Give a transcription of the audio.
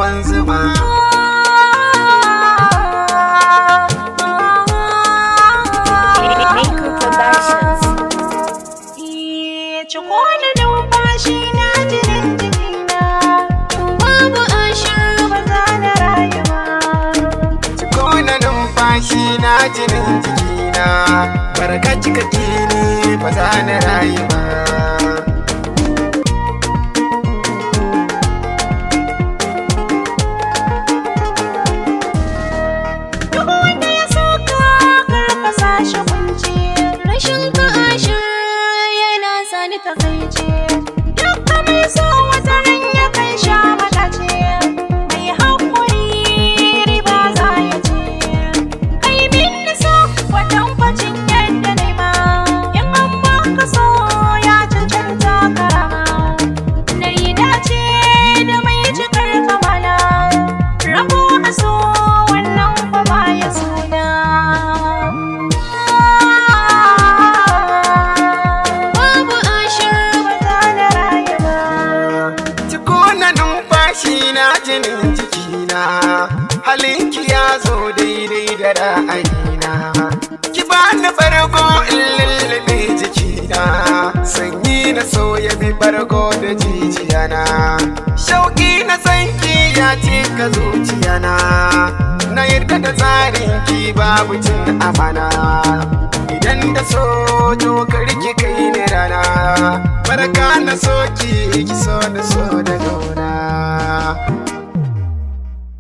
ruwan zuma. Maker Productions. Ciko da numfashi na jinin jikina, in babu ashir ba za na rayu ba. Ciko na numfashi na jinin jikina, barka kika kini ba za na rayu ba. Duk wanda ya soka kar ka sa shi kunci, rashin ka ashir yana sani takaici. Duk mai so wata ran ya kai sha matace, mai haƙuri riba za ya ci. Kai min so kwatankwacin yadda na ma, in an baka so ya cancanta karama. Na yi dace da mai cikar kamala, rabo a so wannan fa baya suna. Babu ashir ba za na rayu ba. Ciko na numfashi na jinin jikina, halinki ya zo daidai da ra'ayina. Ki bani bargo in lullube jikina, sanyi na so ya bi bargo da jijiyana. Shauƙi na sanki ya cika zuciyana, na yarda da tsarinki babu cin amana. Idan da so to karki kai ni rana, barka na soki ki so na so da nuna.